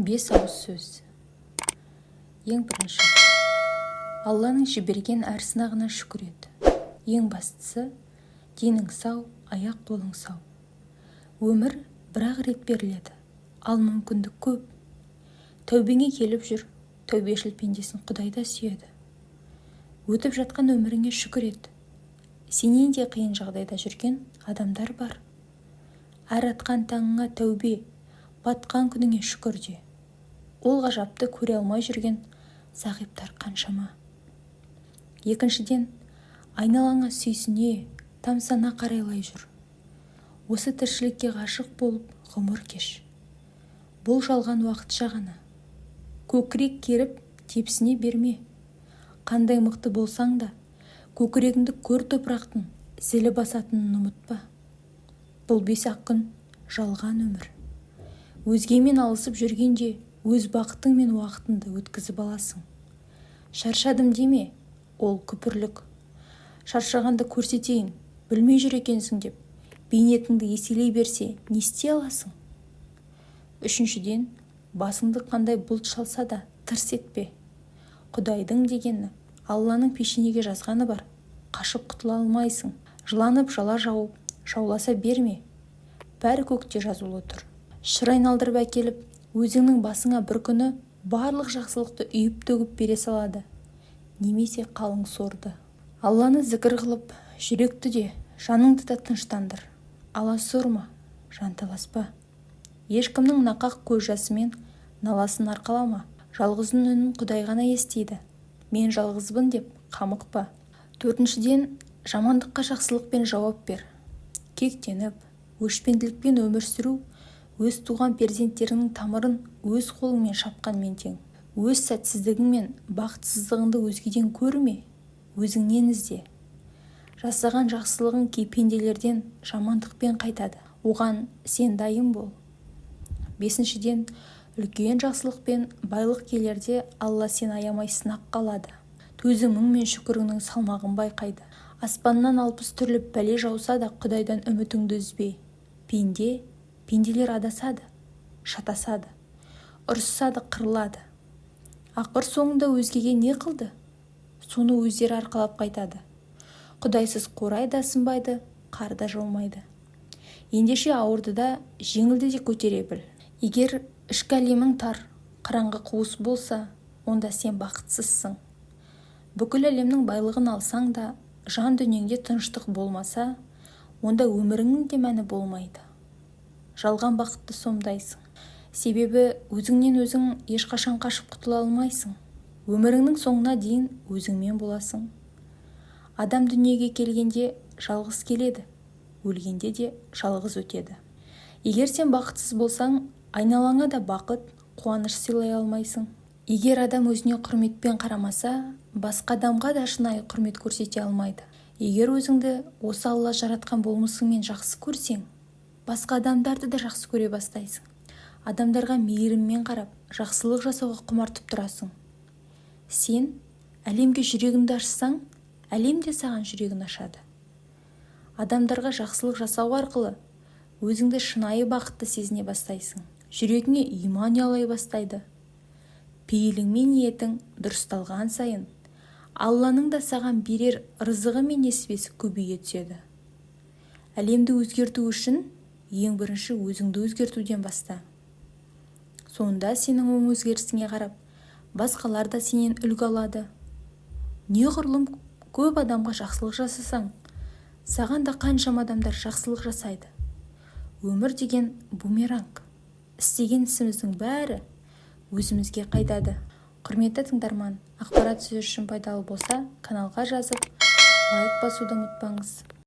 Бес ауыз сөз. Ең бірінші, Алланың жіберген әр сынағына шүкір ет. Ең бастысы, денің сау, аяқ-қолың сау. Өмір бір-ақ рет беріледі, ал мүмкіндік көп. Тәубеңе келіп жүр, тәубешіл пендесін Құдай да сүйеді. Өтіп жатқан өміріңе шүкір ет. Сенен де қиын жағдайда жүрген адамдар бар. Әр атқан таңыңа тәубе, батқан күніңе шүкір де. Ол ғажапты көре алмай жүрген зағиптар қаншама? Екіншіден, айналаңа сүйсіне, тамсана қарайлай жүр. Осы тіршілікке ғашық болып ғұмыр кеш. Бұл жалған уақытша ғана. Көкірек керіп тепсіне берме. Қандай мықты болсаң да, көкірегіңді көр топырақтың зілі басатынын ұмытпа. Бұл бес-ақ күн жалған өмір. Өзгемен алысып жүргенде, өз бақытың мен уақытыңды өткізіп аласың. Шаршадым деме, ол күпірлік. Шаршағанды көрсетейін, білмей жүр екенсің деп, бейнетіңді еселей берсе, не істей аласың? Үшіншіден, басыңды қандай бұлт шалса да, тырс етпе. Құдайдың дегені, Алланың пешенеге жазғаны бар, қашып құтыла алмайсың. Жыланып, жала жауып, жауласа берме. Бәрі көкте жазулы тұр. Шыр айналдырып әкеліп, өзіңнің басыңа бір күні барлық жақсылықты үйіп-төгіп бере салады немесе қалың сорды. Алланы зікір қылып, жүректі де, жаныңды да тыныштандыр. Аласұрма, жанталаспа. Ешкімнің нақақ көз жасы мен наласын арқалама. Жалғыздың үнін Құдай ғана естиді. Мен жалғызбын деп қамықпа. Төртіншіден, жамандыққа жақсылықпен жауап бер. Кектеніп, өшпенділікпен өмір сүру өз туған перзенттеріңнің тамырын өз қолыңмен шапқанмен тең. Өз сәтсіздігің мен бақытсыздығыңды өзгеден көрме, өзіңнен ізде. Жасаған жақсылығың кей пенделерден жамандықпен қайтады. Оған сен дайын бол. Бесіншіден, үлкен жақсылық пен байлық келерде Алла сені аямай сынаққа алады. Төзімің мен шүкіріңнің салмағын байқайды. Аспаннан 60 түрлі пәле жауса да, Құдайдан үмітіңді үзбе. Пенде, пенделер адасады, шатасады, ұрысады, қырылады. Ақыр соңында өзгеге не қылды? Соны өздері арқалап қайтады. Құдайсыз қурай да сынбайды, қар да жаумайды. Ендеше ауырды да, жеңілді де көтере біл. Егер ішкі әлемің тар, қараңғы қуыс болса, онда сен бақытсызсың. Бүкіл әлемнің байлығын алсаң да, жан дүниеңде тыныштық болмаса, онда өміріңнің де мәні болмайды. Жалған бақытты сомдайсың. Себебі өзіңнен өзің ешқашан қашып құтыла алмайсың. Өміріңнің соңына дейін өзіңмен боласың. Адам дүниеге келгенде жалғыз келеді, өлгенде де жалғыз өтеді. Егер сен бақытсыз болсаң, айналаңа да бақыт, қуаныш сыйлай алмайсың. Егер адам өзіне құрметпен қарамаса, басқа адамға да шынайы құрмет көрсете алмайды. Егер өзіңді осы Алла жаратқан болмысыңмен жақсы көрсең, басқа адамдарды да жақсы көре бастайсың. Адамдарға мейіріммен қарап, жақсылық жасауға құмартып тұрасың. Сен әлемге жүрегіңді ашсаң, әлем де саған жүрегін ашады. Адамдарға жақсылық жасау арқылы өзіңді шынайы бақытты сезіне бастайсың. Жүрегіңе иман ұялай бастайды. Пейілің мен ниетің дұрысталған сайын, Алланың да саған берер ырзығы мен несібесі көбейе түседі. Әлемді өзгерту үшін ең бірінші өзіңді өзгертуден баста. Сонда сенің оң өзгерісіңе қарап, басқалар да сенен үлгі алады. Неғұрлым көп адамға жақсылық жасасаң, саған да қаншама адамдар жақсылық жасайды. Өмір деген бумеранг. Істеген ісіміздің бәрі өзімізге қайтады. Құрметті тыңдарман, ақпарат сіз үшін пайдалы болса, каналға жазып, лайк басуды ұмытпаңыз.